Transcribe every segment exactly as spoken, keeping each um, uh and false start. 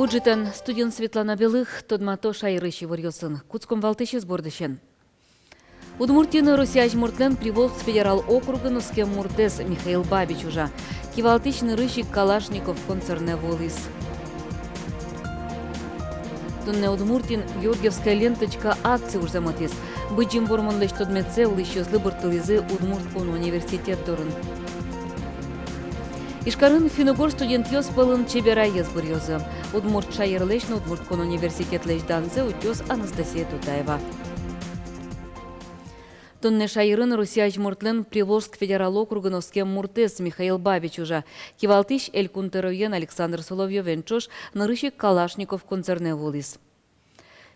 Ӝытэн! Студиын Светлана Белых. Тодмато шаерысь иворъёсын. Кутском валтӥсез бордысен. Удмуртиын Россия азьмуртлэн Приволжск федерал округын оскем муртэз Михаил Бабич ужа. Кивалтӥсь нырысь ик Калашников концернэ вуылӥз. Туннэ Удмуртиын «Георгиевская ленточка» акция ужзэ мытӥз. Быдӟым Вормонлэсь тодметсэ улӥсьёслы бырттылӥзы Удмурт кун университет дорын. Ижкарын финн-угор студентъёс пӧлын чебераез быръёзы. Удмурт шаерлэсь но Удмурт кун университетлэсь данзэ утёз Анастасия Тутаева. Туннэ шаерын Россия азьмуртлэн Приволжск федерал округын оскем муртэз Михаил Бабич ужа. Кивалтӥсь Элькун тӧроен Александр Соловьёвен ӵош нырысь ик Калашников концернэ вуылӥз.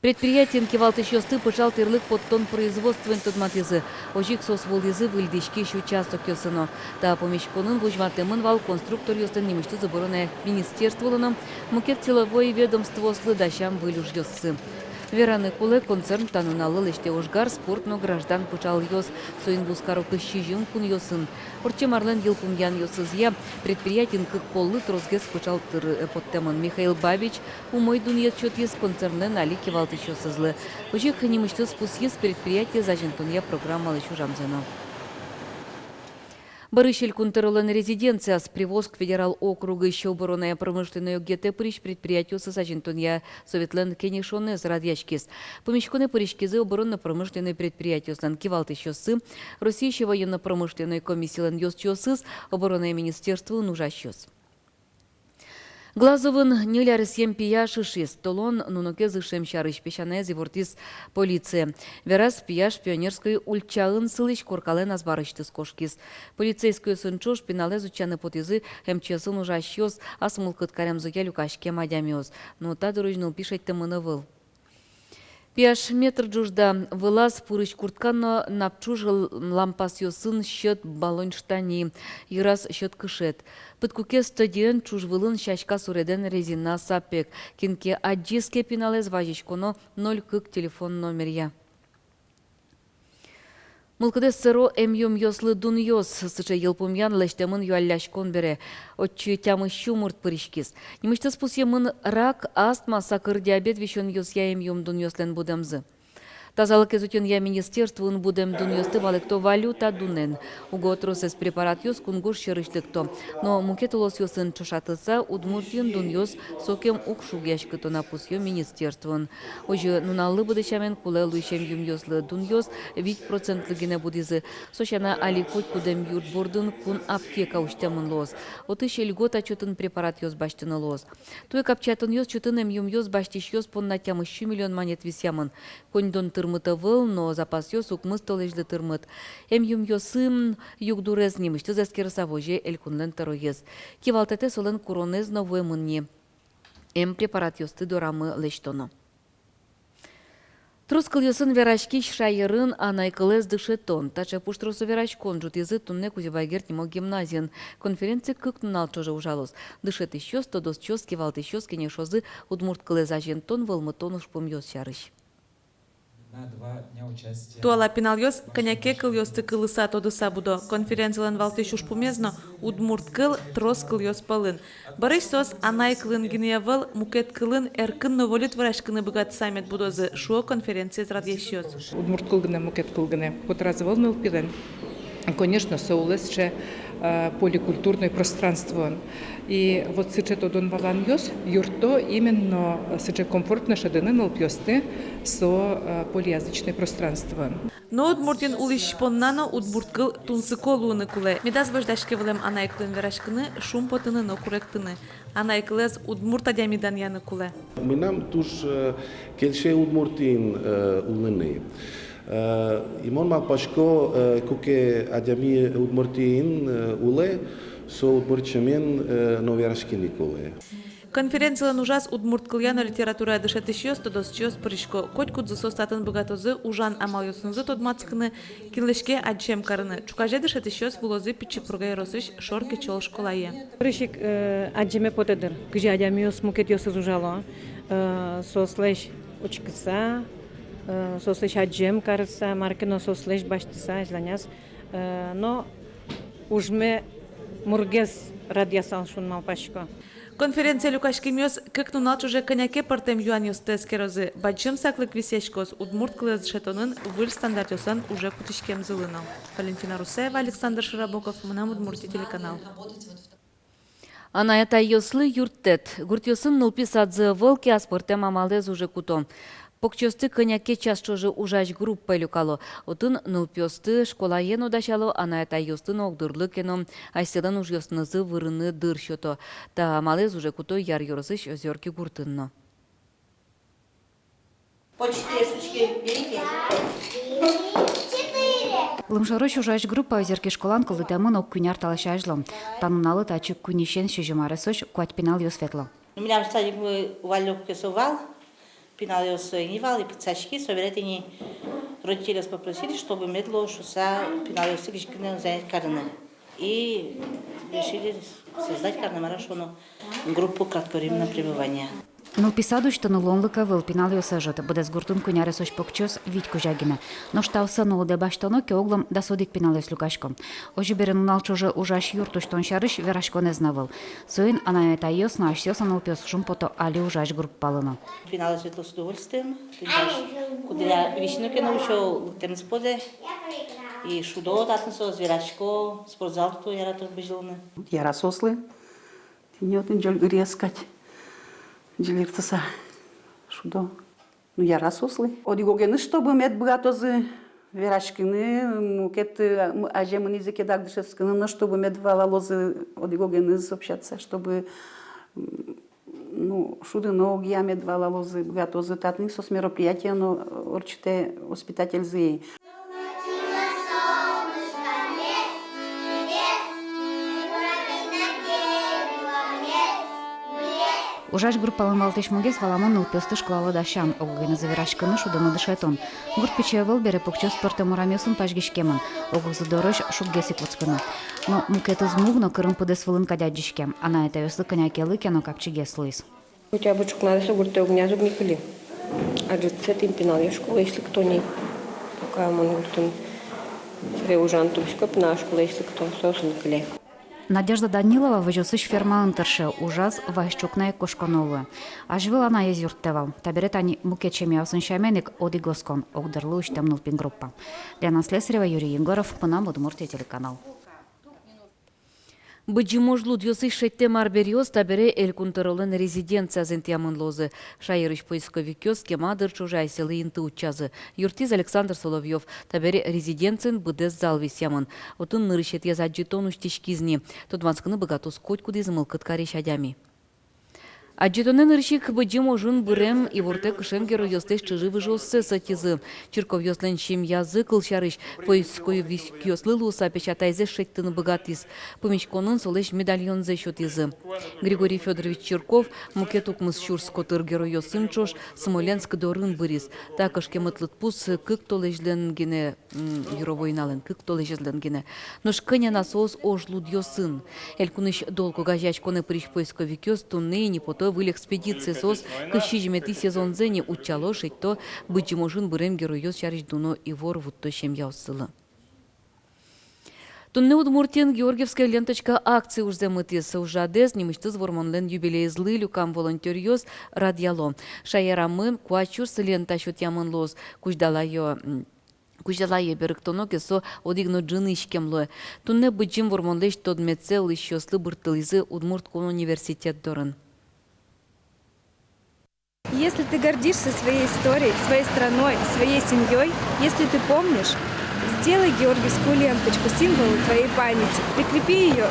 Предприятиын кивалтӥсьёсты пыӵал тӥрлык поттон производствоен тодматӥзы. Озьы ик соос вуылӥзы выльдӥськись участокъёсы но. Та пумиськонын возьматэмын вал конструкторъёслэн нимысьтыз оборонная министерстволы но мукет силовой ведомствоослы дасям выль ужъёссы. Вераны кулэ, концерн та нуналлы лэсьтэ ожгар, спорт но граждан пыӵалъёс. Соин вузкарокысь сизьым кунъёсын. Ортчем арлэн йылпумъянъёсызъя, предприятиын кык поллы тросгес пыӵал тыр, э, поттэмын. Михаил Бабич умой дунъет сётӥз концернлэн али кивалтӥсьёсызлы. Озьы ик нимысьтыз пусйиз предприятиез азинтонъя программалэсь ужамзэ но. Бӧрысь Элькун тӧролэн резиденцияз Приволжск федерал округысь оборонная-промышленной огъетэ пырись предприятиосыз азинтонъя советлэн кенешонэз радъяськиз. Пумиськонэ пыриськизы оборонно-промышленной предприятиослэн кивалтӥсьёссы, Россиысь военно-промышленной комиссилэн ёзчиосыз, оборонная министерствоын ужасьёс. Глазовын ньыль аресъем пияш ышиз. Толон нунокез ышем сярысь песянаез ивортӥз полицие. Вераз, пияш Пионерской ульчаын сылӥсь коркалэн азбарысьтыз кошкиз. Полицейскойёсын ӵош пиналэз утчаны потӥзы МЧС-ын ужасьёс, ас мылкыд каремзыя люкаськем адямиос. Но та дырозь нылпи шедьтэмын ӧвӧл. Пияш метр ӝужда, вылаз пурысь куртка но напӵуж л-, лампасъёсын сьӧд баллон штани, йыраз сьӧд кышет. Пыдкукез тӧдьыен, ӵуж вылын сяська суредэн резина сапег. Кин ке адӟиз ке пиналэз, вазиськоно ноль кык телефон номеръя. Мылкыдэз сӧро эмъюмъёслы дунъёс. Сыӵе йылпумъян лэсьтэмын юалляськон бере. Отчы тямыссю мурт пыриськиз. Нимысьтыз пусъемын рак, астма, сакыр диабет висёнъёсъя эмъюм дунъёслэн будэмзы. Тазалыкез утёнъя министерствоын будэм дунъёсты валэкто валюта дунэн. Уго тросэз препаратъёс кунгож сьӧрысь лыкто. Но мукет улосъёсын ӵошатыса, Удмуртиын дунъёс сокем уг шугъяськыто на, пусъё министерствоын. Озьы нуналлы быдэ сямен кулэ луись эмъюмъёслы дунъёс вить процентлы гинэ будӥзы. Со сяна, али котькуд эмъюрт бордын кун аптека усьтэмын луоз. Отысь льгота чотын препаратъёс басьтыны луоз. Туэ капчиятонъёс чотын эмъюмъёс басьтӥсьёс понна тямыссю миллион манет висъямын. Коньдон тырмыт ӧвӧл, но запасъёс укмыс толэзьлы тырмыт. Эмъюмъёсын югдурез нимысьтыз эскерыса возе Элькунлэн тӧроез. Кивалтэтэ солэн куронэз но вуэмын ни. Эм препаратъёсты дорамы лэсьтоно. Трос кылъёсын вераськись шаерын анай кылэз дышетон. Таӵе пуштросо вераськон ӝутӥзы туннэ Кузебай Герд нимо гимназиын. Конференци кык нунал ӵоже ужалоз. Дышетӥсьёс, тодосчиос, кивалтӥсьёс кенешозы удмурт кылэз азинтон, вӧлмытон ужпумъёс сярысь. Туала пиналъёс кӧня ке кылъёсты кылыса, тодыса будо. Конференцилэн валтӥсь ужпумез но — удмурт кыл трос кылъёс пӧлын. Бӧрысь соос анай кылын гинэ ӧвӧл, мукет кылын эркын но волыт вераськыны быгатыса мед будозы, шуо конференциез радъясьёс. Удмурт кыл гинэ, мукет кыл гинэ котыраз ӧвӧл нылпилэн. Конечно, со улэ сыӵе, э, поликультурной пространствоын. И вот сыӵе тодон-валанъёс юртто именно сыӵе комфортно шӧдыны нылпиосты со, э, полиязычной пространствоын. Но Удмуртиын улӥсь понна но удмурт кыл тунсыко луыны кулэ. Медаз возьдаське вылэм анай кылын вераськыны, шумпотыны но куректыны. Анай кылэз удмурт адями данъяны кулэ. Мынам туж, э, кельше Удмуртиын, э, улыны. Э, и мон малпасько, э, куке адями Удмуртиын, э, улэ, со удмурт сямен, э, но вераськыны кулэ. Конференцилэн ужаз удмурт кылъя но литературая дышетӥсьёс, тодосчиос пырисько. Котькудзы соос татын быгатозы ужан амалъёсынызы тодматскыны, кинлэсь ке адӟем карыны. Ӵуказе дышетӥсьёс вуылозы Пичи Пурга ёросысь Шор Кечол школае. Пыриськ, э, адӟеме потэ дыр, кызьы адямиос мукетъёсыз ужало, э, соослэсь учкыса, э, соослэсь адӟем карыса, мар ке но соослэсь басьтыса азьланяз, э, но ужме мургес радъясал шуын малпасько. Конференцие люкаськемъёс кык нунал ӵоже кӧня ке пӧртэм юанъёсты эскерозы. Бадӟым саклык висъяськоз удмурт кылэз дышетонын выль стандартъёслэн уже кутӥськемзылы но. Валентина Русаева, Александр Широбоков, «Мынам Удмуртие» телеканал. Анай-атайёслы юрттэт. Гуртъёсын нылпи садзы ӧвӧл ке, аспӧртэм амалэз уже куто. Покчиосты кӧня ке час ӵоже ужась группае люкало. Отын нылпиосты школае но дасяло, анай-атайёсты но огдырлы ке но асьсэлэн ужъёсынызы вырыны дыр сёто. Та амалэз уже куто Яр ёросысь Озёрки гуртын но. Почти сучки, берите. Лымшорысь ужась группа Озёрки школаын кылдытэмын ог куинь ар талэсь азьло. Та нуналлы татчы куиньысен сизьым аресозь куать пиналъёс ветло. Ну, милям садикмы валлёк ке со вал, пиналъёс ини вал, и пытсаськи, собере тӥни родительёс попросили, чтобы мед луоз шуса пиналъёсты кызьы ке но занять карыны. И решили создать карыны, мар-а шуоно, группу кратковременного пребывания. Нылпи сад усьтыны луонлык ӧвӧл, пиналъёс ӧжыт. Быдэс гуртын куинь аресозь покчиос вить кузя гинэ. Нош таосэ нуллыдэ басьтоно ке, оглом дас одӥг пиналъёс люкасько. Озьы бере, нунал ӵоже ужась юрт усьтон сярысь вераськонэз но ӧвӧл. Соин анай-атайёс но, асьсэос но нылпиос, шумпото али ужась группалы но. Пиналъёс ветло с удовольствием, пиналъёс куддыръя висьыны ке но усё, лыктэмзы потэ. И шудо татын соос, верасько, спортзал туж ярато бызьылыны. Яра соослы. Тӥни отын ӟольгыриез кадь ӟильыртыса шудо. Ну, яра соослы. Одӥг-огеныз, чтобы мед быгатозы вераськыны, мукет, э, м-, азе мынӥзы ке дак дышетскыны но, чтобы мед валалозы одӥг-огеныз общаться, чтобы, м, ну, шудыны огъя мед валалозы, быгатозы. Татын соос мероприятие но ортчытэ воспитательзы. Ужась группалэн валтӥсь мугез, валамон, нылпиосты школалы дасян, ог-огенызы вераськыны, шудыны дышетон. Гурт пичи ӧвӧл бере, покчиос пӧртэм урамъёсын пазьгиськемын, ог-огзы дорозь шуггес ик вуттӥськыны. Но мукетыз муг но кырым пыдэс вылын кадь адӟиське. Анай-атайёслы кӧня ке луэ ке но, капчигес луиз. Хотя бы ӵукназэ со гуртэ огназ уг ни кыльы. Аджытсэ тӥни пиналъёс школаысь лыкто ни. Пока мон гуртын ужан тубисько, пинал школаысь лыкто, соосын кыле. Надежда Данилова возёсысь фермаын тырше, ужаз вазь ӵукна ик кошконо луэ. Азьвыл анаез юрттэ вал. Табере тани мукет семьяосын сямен ик одӥг оскон, огдырлы усьтэм нылпи группа. Лена Слесарева, Юрий Егоров, «Мынам Удмуртие» телеканал. Быдӟым ожлудъёсысь шедьтэм арбериос табере Элькун тӧролэн резиденцияз интыямын луозы. Шаерысь поисковикъёс кема дыр ӵоже асьсэлы инты утчазы. Юрттӥз Александр Соловьёв. Табере резиденциын быдэс зал висъямын. Отын нырысетӥез адӟытон усьтӥськиз ни. Тодматскыны быгатоз котькудӥз мылкыд карись адями. Адӟытонэ нырысь ик Быдӟым ожын бырем ивортэк ышем геройёслэсь чыжы-выжыоссэс ӧтизы. Чирковъёслэн семьязы, кылсярысь, поисковикъёслы луыса песятайзэс шедьтыны быгатӥз. Пумиськонын солэсь медальонзэ сётӥзы. Григорий Фёдорович Чирков мукет укмыс сюрс котыр геройёсын ӵош Смоленск дорын быриз. Та кышкемыт лыдпус кык толэзьлэн гинэ, м, Юровойналэн кык толэзьлэн гинэ. Нош кӧня на соос ожлудъёсын. Элькунысь «Долг» огазеяськонэ пырись поисковикъёс туннэ ини пото выль экспедицие. Соос кызь сизьыметӥ сезонзэ ини утчало, шедьто Быдӟым ожын бырем геройёс сярысь дуно ивор, вутто семьяоссылы. Туннэ Удмуртиын «Георгиевская ленточка» акция ужзэ мытӥз. Ужрадэз нимысьтыз Вормонлэн юбилеезлы люкам волонтёръёс радъяло. Шаерамы куать сюрс лента сётъямын луоз. Кузьдалаё, м, кузьдалаё берыктоно ке, со одӥг но ӝыны иськем луэ. Туннэ Быдӟым Вормонлэсь тодметсэ улӥсьёслы бырттылӥзы Удмурт кун университет дорын. Если ты гордишься своей историей, своей страной, своей семьёй, если ты помнишь, сделай георгиевскую ленточку, символы твоей памяти. Прикрепи её,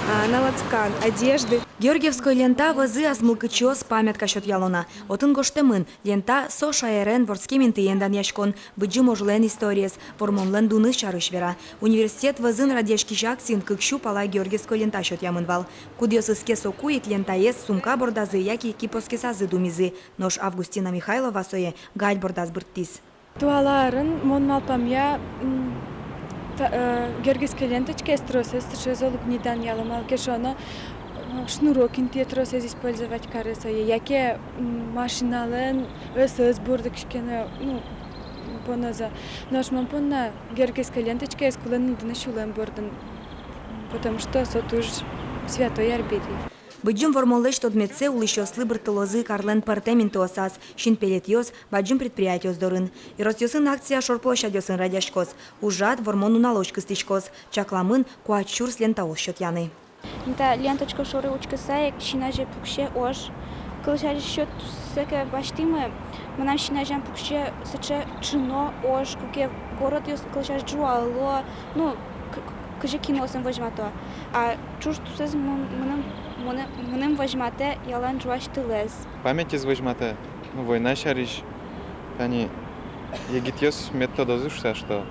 а, на лацкан одежды. Георгиевской лента вӧзы ас мылкыдчиос памятка сётъяло на. Отын гожтэмын: лента — со шаерен, вордскем интыен данъяськон, Быдӟым ожлэн историез, Вормонлэн дуныз сярысь вера. Университет вӧзын радъяськись акциын кык сю пала георгиевской лента сётъямын вал. Кудъёсыз ке соку ик лентаез сумка бордазы яке кипоскесазы думизы. Нош Августина Михайлова сое галь бордаз бырттӥз. Туала арын, мон малпамъя, м, та-, э, георгиевской ленточкаез тросэз сыӵе зол уг ни данъяло, малы ке шуоно, э, шнурок интые тросэз использовать каро сое, яке, м, машиналэн ӧсэз борды кызьы ке но, ну, понозы. Нош мон понна георгиевской ленточкаез кулэ нылдыны сюлэм бордын, потому что со туж святой арбери. Быдӟым Вормонлэсь тодметсэ улӥсьёслы бырттылозы карлэн пӧртэм интыосаз, синпелетъёс, бадӟым предприятиос дорын. Ёросъёсын акция шор площадьёсын радъяськоз. Ужрад Вормон нуналозь кыстӥськоз. Чакламын куать сюрс лентаос сётъяны. Та ленточка шоры учкыса ик, син азе пуксе ож. Кылсярысь, сёт тусэ ке басьтӥмы, мынам син азям пуксе сыӵе ӵыно ож, куке городъёс, кылсярысь, ӝуало, ну, к-, к-, кызьы киносын возьмато. А ӵуж тусэз мын-, мыным, мыным, мыным возьматэ ялан ӝуась тылэз. Памятез возьматэ, ну, война сярысь, тани егитъёс мед тодозы шуса, что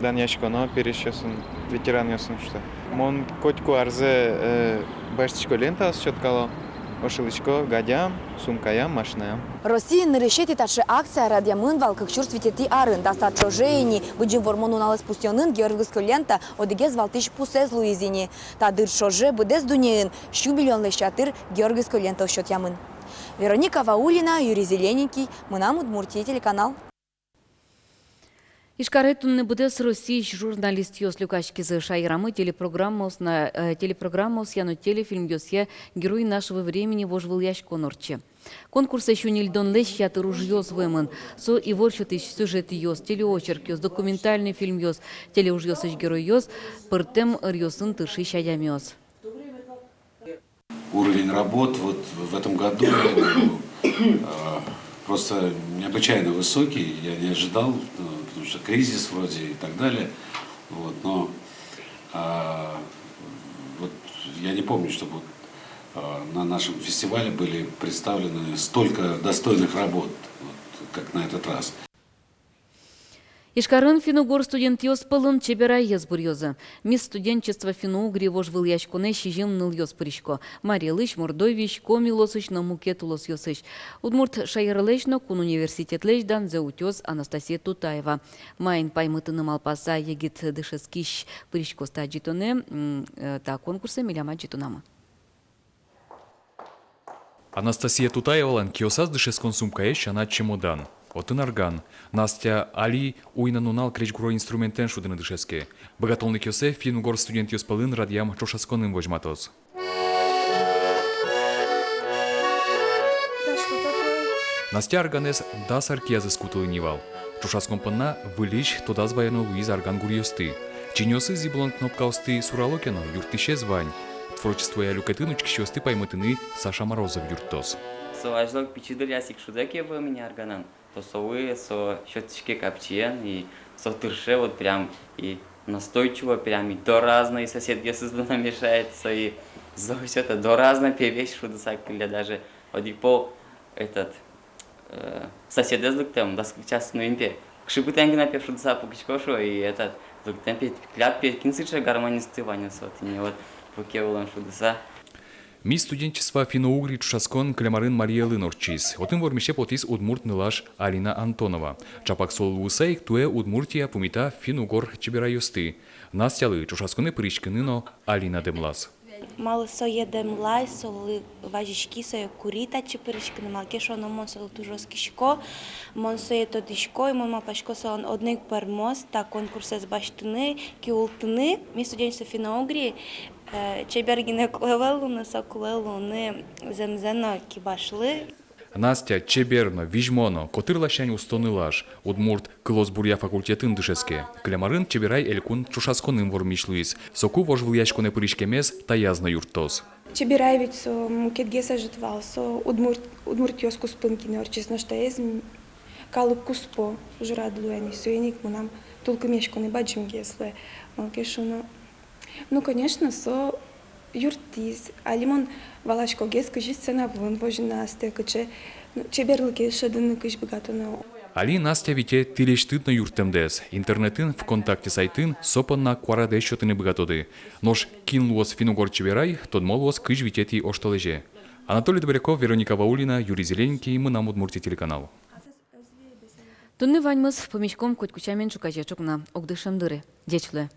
данъяськоно пересьёсын, ветеранъёсын шуса. Мон котьку арзэ, э, басьтӥсько лентаос, сёткало, ошылӥсько гадям, сумкаям, машинаям. Россиын нырысетӥ таӵе акция радъямын вал кык сюрс витетӥ арын. Дас ар ӵоже ини, Быдӟым Вормон нуналэз пусъёнын, георгиевской лента одӥгез валтӥсь пусэз луиз ини. Та дыр ӵоже быдэс дуннеын сю миллионлэсь ятыр георгиевской лентаос сётъямын. Вероника Ваулина, Юрий Зелененький, «Мынам Удмуртие» телеканал. Ижкаре туннэ быдэс Россиысь журналистъёс люкаськизы. Шаерамы телепрограммаос на-, э, телепрограммаосъя но телефильмъёсъя «Герой нашего времени» вожвылъяськон ортче. Конкурсэ сю ньыльдонлэсь ятыр ужъёс вуэмын. Со ивор сётӥсь сюжетъёс, телеочеркъёс, документальной фильмъёс, телеужъёсысь геройёс, пӧртэм ӧръёсын тыршись адямиос. Уровень работ вот в этом году, э, просто необычайно высокий, я не ожидал, э, потому что кризис вроде и так далее. Вот, но, а, вот я не помню, чтобы вот, а, на нашем фестивале были представлены столько достойных работ, вот, как на этот раз. Ижкарын финн-угор студентъёс пӧлын чебераез быръёзы. «Мисс студенчества Финно-Угрии» вожвылъяськонэ сизьым нылъёс пырисько. Мари Элысь, Мордовиысь, Коми улосысь но мукет улосъёсысь. Удмурт шаерлэсь но кун университетлэсь данзэ утёз Анастасия Тутаева. Маин паймытыны малпаса егит дышетскись пыриськоз та адӟытонэ, м, э, та конкурсэ милям адӟытонамы. Анастасия Тутаевалэн киосаз дышетскон сумкаез сяна чемодан. Отын арган. Настя али уйнанунал крезьгуро инструментэн шудыны дышетске. Быгатонлыкъёссэ финн-угор студентъёс пӧлын радъям ӵошатсконын возьматоз. Настя арганэз дас ар киязы кутылӥ ни вал. Ӵошатскон понна выльысь тодаз вайоно луиз арган гуръёсты. Чиньыосыз ибылон кнопкаосты сурало ке но, юрттӥсез вань. Творчествоя люкетын учкисьёсты паймытыны Саша Морозов юрттоз. Со азьло пичи дыръяз ик шудэ ке вуэм ини арганэн, то солы со сётӥське капчиен, и со тырше вот прям и настойчиво, прям и дораз но, и соседъёсызлы но мешает, со и зол сётэ, дораз но пе весь шудыса кылле даже. Одӥг пол этот, э, соседэз лыктэм, дас кык час нуим пе. Кыӵе бытэн гинэ пе шудыса пукисько шуо, и этот, лыктэм пе, кляп пе, кин сыӵе гармонисты вань со, тӥни вот пуке улон шудыса. «Мисс студенчества Финно-Угрии» ӵошатскон кылем арын Марий Элын ортчиз. Отын вормисе потӥз удмурт нылаш Алина Антонова. Чапак солы луыса ик туэ Удмуртия пумита финн-угор чеберайёсты. Настялы ӵошатсконэ пыриськыны но Алина дэмлаз. Малы сое дэмлай, солы вазиськи, сое кури татчы пыриськыны, малы ке шуоно мон солы туж оскисько, мон сое тодӥсько, и мон малпасько, солэн одно ик пӧрмоз та конкурсэз басьтыны, киултыны. «Мисс студенчества Финно-Угрии», э, чебер гинэ кулэ ӧвӧл луыны, со кулэ луыны зэмзэ но кибашлы. Настя чебер но, визьмо но, котыр ласянь усто нылаш, удмурт кылосбуръя факультетын дышетске. Кылем арын чеберай элькун ӵошатсконын вормись луиз. Соку вожвылъяськонэ пыриськемез таяз но юрттоз. Чеберай ведь со мукетгес ӧжыт вал, со удмурт, удмуртъёс куспын гинэ ортчиз, нош таиз м-, калык куспо ужрад луэ ни, соин ик мынам тулкымъяськоны бадӟымгес луэ. Малы ке шуоно, ну, конечно, со юрттӥз. Али мон валаськогес, кызьы сцена вылын возьыны астэ, кыӵе, ну, чеберлыкез шӧдыны кызьы быгатоно. Али Настя вите тӥлесьтыд но юрттэмдэс. Интернетын, ВКонтакте сайтын со понна куарадэс сётыны быгатоды. Нош кин луоз финн-угор чеберай, тодмо луоз кызь витетӥ оштолэзе. Анатолий Добряков, Вероника Ваулина, Юрий Зелененький, «Мынам Удмуртие» телеканал. Туннэ ваньмыз, пумиськом котькуӵе ӵуказе ӵукна, огдышем дыре. Ӟеч луэ.